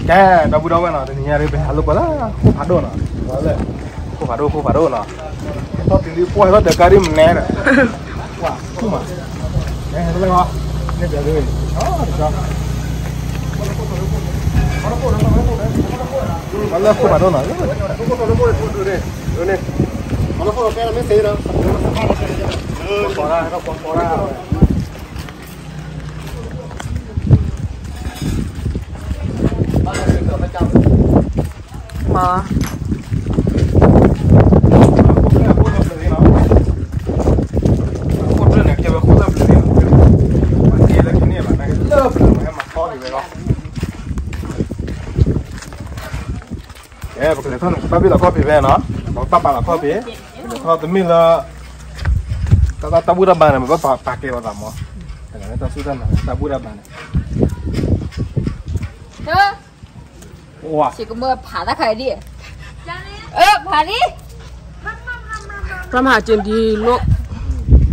ကဲ ဒီပုၢ်ဒီဝဲၢ်နီၤ တနံၤညါဒ်ပဟဲလိာ်ကွဲလၢ ခိၣ်ဖးဒိၣ်နီၤ, ခိၣ်ဖးဒိၣ် ခိၣ်ဖးဒိၣ်နီၤ, ဟဲထီၣ်တုၤလံ ပှၢ်ဟဲထီၣ်တၢ်ကါဒ်မနဲဒီး, ပှၢ်ခူၣ်မး, ဟဲလၢဂီၤ, န့ၣ်ပျဲဒ်, လၢခိၣ်ဖးဒိၣ်နီၤ, မၤ ကဲ ပကလဲၤထီၣ်န့ၣ် ပဘၣ်ဘ့ၣ်လီၤခီၣ်ဖံးဖဲနီၤ, ပဘၣ်ပာ်လီၤခီၣ်ဖံး, ပလဲၤထီၣ်တမ့ၢ်လၢ တၢ်တၢ်ဘူၣ်တၢ်ဘါန့ၣ် ပဘၣ်ပာ်ကဲပသးမး, တၢ်စူၢ်တၢ်နာ် တၢ်ဘူၣ်တၢ်ဘါန့ၣ်, အိၣ်ဝါ စ့ကမၢဖးတၢ်ခါအံၤဒ်, အၢ ဖးလံ พระมหาเจดีย์โลก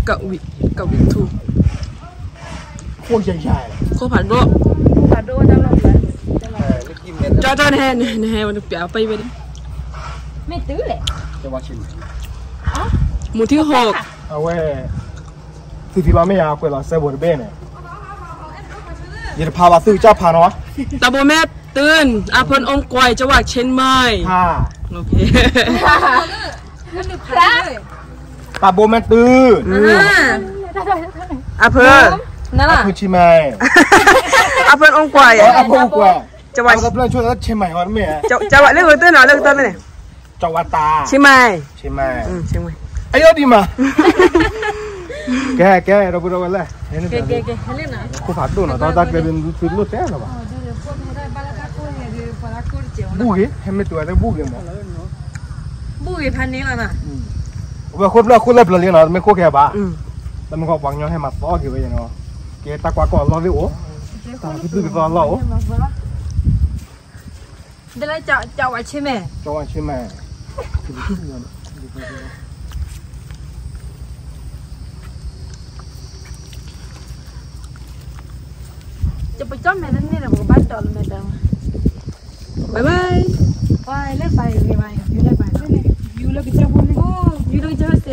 กวิ กวิทู ခိၣ်ဖးဒိၣ်, ခိၣ်ဖးဒိၣ်, ကၠီတၢ်နဟဲ နဟဲ နဟဲ နပျးပၢ်ဝဲဒၣ်, မ့ၢ်တုၤလဲၣ်, မူထံဟိး, အဝဲ သုထံလီၤမ့ၢ်ယၤ ကွဲးလီၤစဲဘိးတဘ့ၣ်န့ၣ်, ယတဖးဘၣ်သုကစၢ်ဖးနီၤ, တၢ်ဘိမဲာ်တုၤ อำเภออมก๋อย จังหวัดเชียงใหม่, โอเค တၢ်ဘိမဲာ်တုၤ อำเภอ อำเภอเชียงใหม่, อำเภออมก๋อย อำเภออมก๋อย จังหวัด เชียงใหม่ လၢကတၢၢ်နီၤ လၢကတၢၢ်န့ၣ် จังหวัดใต้ เชียงใหม่ เชียงใหม่ เชียงใหม่ အယိဒံးမး, ကဲ ကဲ ဒီပုၢ်ဒီဝဲၢ်လဲၣ်, ခိၣ်ဖးဒိၣ်နီၤ တၢ်ကျဲဒ်သုလိၣ်တဲလီၤဘၣ်, ဘူၣ်ဂ့ၤ ဟဲမ့ၢ်တုၤဝဲသ့ၣ်ဘူၣ်ဂ့ၤမး, ဘူၣ်ဂ့ၤဖးန့ၣ်လီၤနီၤ, ဝဲခိၣ်ဖျၢၣ်ခိၣ်လၢပျၢၤလံနီၤ တမ့ၢ်ခိၣ်ခဲဘၣ်, တမ့ၢ်ခီပှၤကညီဟဲမၤသီက့ၤဝဲနီၤ, ကဲတၢ်ကွၢ်ကီၢ်အလီၢ်သ့ၣ်အိၣ်, တၢ်ကသုၣ်ကသီအလီၢ်အိၣ် ဒ်လၢ จังหวัดเชียงใหม่, จังหวัดเชียงใหม่ ပကၠီမဲာ်တန့ၢ်ဒီး ပကဘၣ်တီလၢမဲာ်တၢ်, bye bye, လၢပာ်ဂ့ၤဘၣ်, ယူၤလၢပာ်ဂ့ၤ, ယူၤလၢကစၢၢ်ဖိန့ၣ်, ယူၤလၢကစၢၢ်ဖိစ့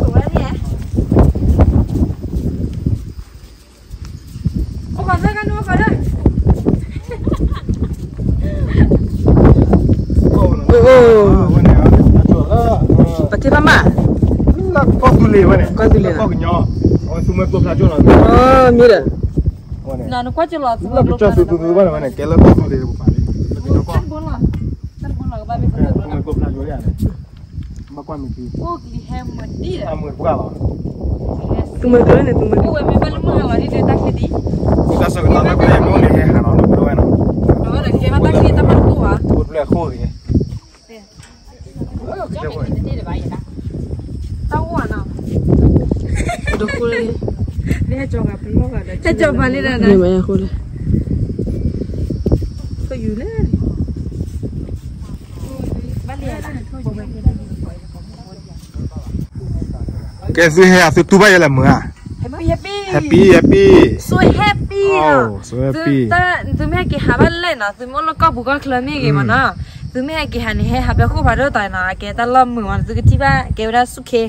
ဘၣ်, အိၣ်ခိးသၢဂၤန့ၣ်အိၣ်ခိးလၢ ပထံၣ်ဘၣ်မး, လၢကီၢ်သူလ့ၤဝဲန့ၣ်, ကီၢ်သူလ့ၤ, ကီၢ်ကညီ, အဝဲသူမွဲကျိဖျါကၠိနီၤ, မ့ၢ်ဒီး, နကွၢ်ကၠိလီၤ, လၢကစၢၢ်သူသူသူဘၣ်န့ၣ်ဝဲန့ၣ် ကဲလၢကီၢ်သူလ့ၤပူၤပာ်လံ, သူမွဲကျိဖျါကၠိဒ်န့ၣ်, ဘၣ်ကွၢ်မ့ၢ်က့ၤ, အမုာ်တပှၢ်လီၤ, သူမွဲကျိန့ၣ် သူမွဲကျိ, တၢ်ဆၢကတီၢ်လၢပလဲၤမ့ၢ်န့ၣ်ဟဲဟးလီၤ ဒီပုၢ်ဒီဝဲၢ်နီၤ, တၢ်ဝဲဒၣ်ကဲဘၣ်တၢ်ခံတၢ်မၤတကိၢ်ဘၣ်, အိၣ်ဖျဲၣ်အဃိဂ့ၤ တၢ်အိၣ်နီၤ, ဟဲကၠီၤပၤန့ၣ်ဒီး, ကဲသုဟဲ သုတူၢ်ဘၣ်ယဲလဲၣ်မုၢ်ဧါ, happy happy, so happy, so happy, သုမ့ၢ်ဟဲက့ၤဟးဘၣ်လဲၣ်နီၤ, သုမ့ၢ်အိၣ်လၢကီၢ်ပူၤကီၢ်ချၢမ့ၢ်ဂ့ၤမးနီၤ, သုမ့ၢ်ဟဲက့ၤဟးန့ၣ် ဟဲဟးဖဲခိၣ်ဖးဒိၣ်တၢ်နီၤ, အကဲတၢ်လီၢ်မုာ်မးနီၤ, သုကထံၣ်ဘၣ်ကဲဝဲဒၣ်ဆူၣ်ခ့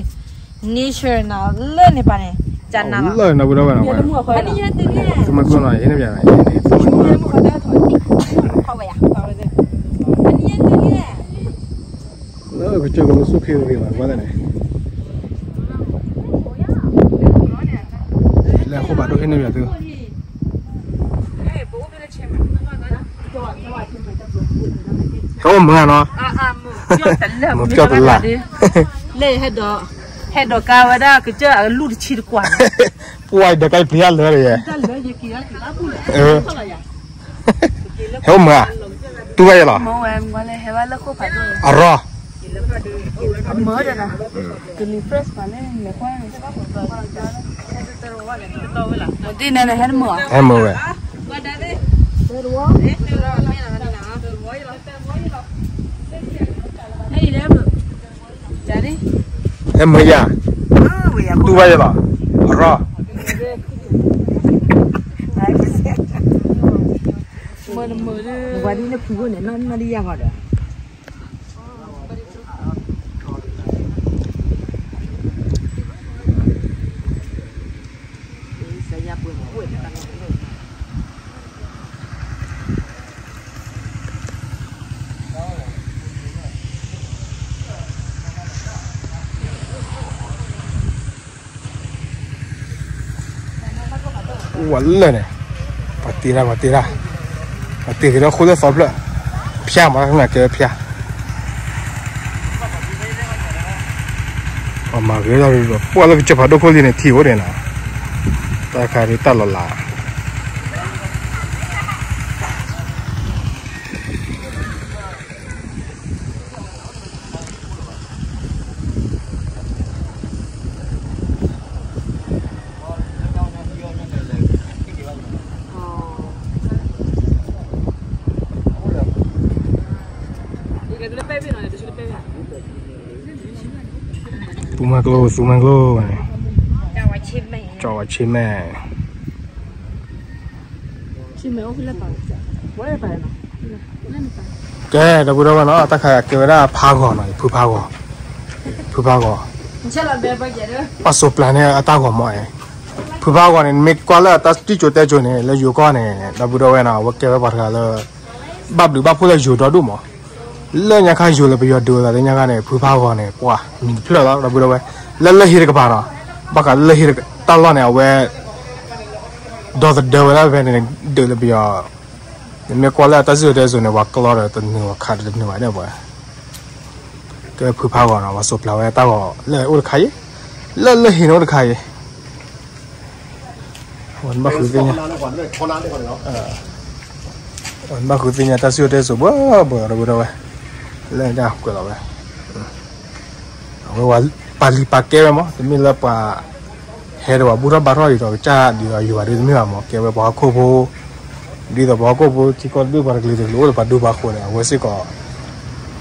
nature နီၤ, လၢန့ၣ်ပၤန့ၣ်, ကနၤလီၤ, လၢန့ၣ်ဝဲဒၣ်ဝဲနီၤ, သုမွဲကျိနီၤ ယန့ၣ်ပျး, လၢကစၢၢ်ကလိဆူၣ်ခ့ဂ့ၤမး ကွၢ်လၢန့ၣ်, လဲၤခိၣ်ဖးဒိၣ်ဟဲန့ၣ်ပျးသု ဟဲအိၣ်မုာ်နီၤ, မုာ်ပျီၢ်တလၢ်, လၢဟဲဒီး, ဟဲဒီးကါဝဲဒၣ်ကစၢၢ်အလူၢ်တဆံတကွၢ်, ပှၤဒီးကါယပျံၤအလၢာ်ယဲ, ဟဲအိၣ်မုာ်ဧါ, တူၢ်ဘၣ်ယဲလီၤ, အရီ, ဒ်န့ၣ်န့ၣ် ဟဲမုာ်ဧါ, ဟဲမုာ်ဝဲ ဟဲမုာ်ယၤ, တူၢ်ဘၣ်ယဲလီၤ, အရီ, ဟဲမုာ်ဧါ, တူၢ်ဘၣ်ယဲလီၤ, အရီ. နပှၤဒ်နဖုဖိန့ၣ် နီၢ်နီၢ်ဒ်ယၤဂီၤဒီး အိၣ်ဝဲလၢာ်န့ၣ်, ပှၤတ့တၢ် ပှၤတ့တၢ်, ပှၤတ့က့ၤဒီးဃိလၢသီဖျၢၣ်, ဖၠၣ်မး နကဲဖၠၣ်, ပှၤမၤဂ့ၤလီၤ, ပှၤလၢကစၢၢ်ဖးဒိၣ်ခိၣ်လံန့ၣ် ထံၣ်အိၣ်ဒံးနီၤ, တၢ်ခါဒ်တၢ်လီၤလး သူမၤကျိ သူမၤကျိန့ၣ်, ကၠီဝါဆ့မဲာ် ကဲ ဒီပုၢ်ဒီဝဲၢ်နီၤ, တၢ်ခါကဲဝဲဒၣ်ဖးဂီၤနီၤ, ဖုဖးဂီၤ, ဖုဖးဂီၤ, ပှၤစိးပျၤန့ၣ်အတၢ်ဂီၤမး, ဖုဖးဂီၤန့ၣ် နမ့ၢ်ကွၢ်လၢအတၢ်စံၣ်ကၠိတဲကၠိန့ၣ် လၢယိၤကီၢ်န့ၣ် ဒီပုၢ်ဒီဝဲၢ်နီၤ, အဝဲကဲဝဲပှၤတဂၤလၢ ဘၣ်ဘျုးဘၣ်ဖှိၣ်လၢယိၤဒီဒူၣ်မး, လၢညါခါယိၤလၢပယီၤဒုးအသးလၢညါခါန့ၣ် ဖုဖးဂီၤန့ၣ် ပှၤမံၤတဖျၢၣ်လီၤ ဒီပုၢ်ဒီဝဲၢ်, လၢလၢဟံၣ်တကပၤနီၤ, ဘၣ်ဃးလၢဟံၣ်တကပၤတၢ်လီၢ်န့ၣ် အဝဲ ဒီသဒၢဝဲဒၣ်ဖဲန့ၣ် ဒုးလၢပယီၤ, နမ့ၢ်ကွၢ်လၢအတၢ်စံၣ်စိၤတဲစိၤန့ၣ် ပှၤကျီဒီးတနုာ်ဘၣ်ခးဒီးတနုာ်ဘၣ်န့ၣ်ပှၤ, ကဲဖုဖးဂီၤနီၤ, ပှၤစိးပျၤဝဲတၢ်ဂီၤလၢအိၣ်တခါအံၤ, လၢလၢဟံၣ်န့ၣ်အိၣ်တခါအံၤ, ဝဲနဘၣ်ဃုသ့ၣ်ညါ, ဝဲနဘၣ်ဃုသ့ၣ်ညါတၢ်စံၣ်စိၤတဲစိၤဘၣ်ဘၣ်ဒီပုၢ်ဒီဝဲၢ်, လၢညါကွဲးလီၤဝဲ အဝဲပာ်လံာ်ပာ်ကဲဝဲမး, တမ့ၢ်လၢပှၤ ဟဲဒီးပှၤဘူၣ်ထီၣ်ဘါထီၣ်ဒ်သိးကစၢ်ဒ်သိးယိၤဘၣ်ဒ်တမ့ၢ်ဘၣ်မး, ကဲဝဲပှၤဟီၣ်ခိၣ်ဖိ, ဒ်သိးပှၤဟီၣ်ခိၣ်ဖိထံကီၢ်တဘ့ၣ်ပှၤတကလုာ်တကလုာ်အိၣ်ဒီးပှၤဒူပှၤဃိၤန့ၣ် အဝဲစ့ၢ်ကီး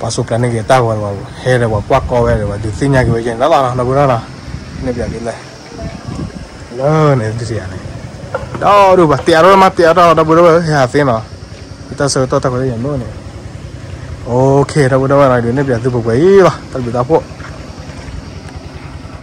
ပှၤစိးပျၤန့ၢ်က့ၤတၢ်ဂီၤဒီး ဟဲဒီးပှၤကွၢ်ကီဝဲဒီးပှၤဒုးသ့ၣ်ညါက့ၤဝဲကဲန့ၣ်လီၤလီၤ ဒီပုၢ်ဒီဝဲၢ်နီၤ, န့ၣ်ပျးဒ်လဲၣ် လၢန့ၣ်ဒ်တယၤန့ၣ်, ဒီးဒုးပှၤတဲအါထီၣ်မးတဲအါထီၣ်ဒီပုၢ်ဒီဝဲၢ် ဟဲဟးသ့နီၤ, ယတၢ်ဆၢကတီၢ်တၢ်ခွဲးတၢ်ယာ်မ့ၢ်န့ၣ်, အိၣ်ခ့ ဒီပုၢ်ဒီဝဲၢ်နီၤ, ဒုးန့ၣ်ပျးသုပှဲၤပှဲၤအံၤလီၤ တၢ်ဘျုးတၢ်ဖှိၣ်